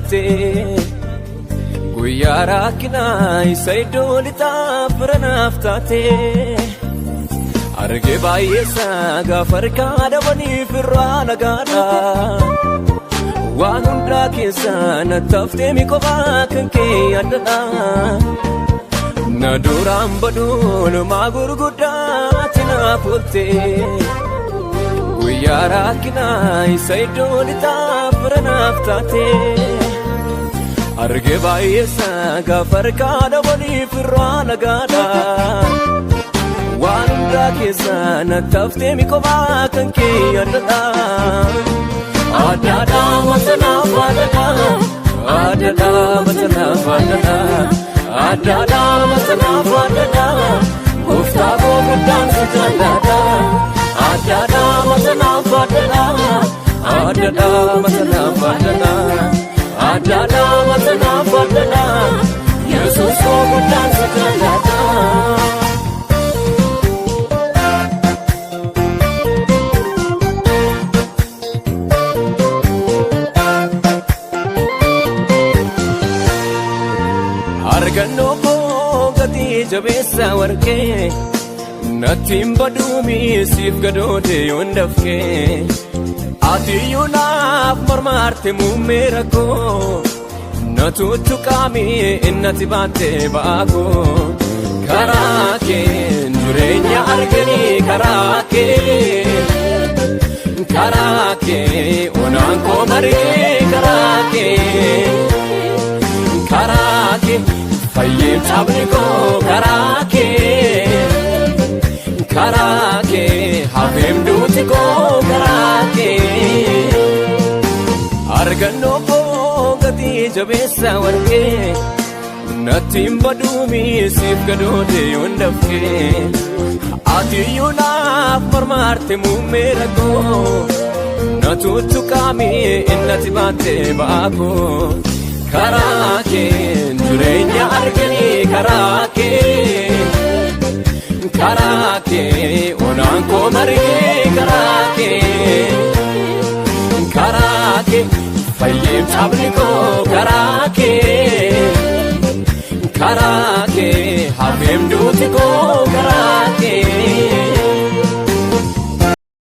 ooltee. Guyyaa rakkinaa isa iddoo lixaa fira naaf taate. Argee baay'eesaa gaafa harkaa dhabaniif irraa nagaadha. Waan hundaa keessaa na taftee mi kophaa kan kee addadha. Na duraan baduun maa gurguddaatti naaf ooltee. Guyyaa rakkinaa isa iddoo lixaa fira naaf taate. Argee baay'eesaa gaafa harkaa dhabaniif irraa nagaadha. Waan hundaa keessaa na taftee mi kophaa kan kee addadha. Addadha matanaaf addadha. Addadha matanaaf addadha. Addadha matanaaf addadha. Gooftaa koo guddaan si jaalladha. Addadha matanaaf addadha. Addadha matanaaf addadha. Addadha matanaaf addadha. Yesuus koo guddaan si jaalladha. Argannoo koo gatii jabeessa warqee natti hin baduumi siif gadoode yoon dafqee. Ati iyyuu naaf marmaarte muummee rakkoo na tuttuqaami innati baatte ba'aa karaa kee jireenya arganii karaa kee karaa kee onaan koo margee karaa kee karaa kee fayyeen cabni koo karaa kee karaa kee hafeem duuti koo karaa kee argannoo koo gatii jabeessa warqee natti hin baduumi siif gadoode yoon dafqee. Ati iyyuu naaf marmaarte muummee rakkoo na tuttuqaami innati baatte ba'aa koo karaa kee jireenya arganii karaa kee karaa kee onaan koo margee karaa kee karaa kee fayyeen cabni koo karaa kee karaa kee hafeem duuti koo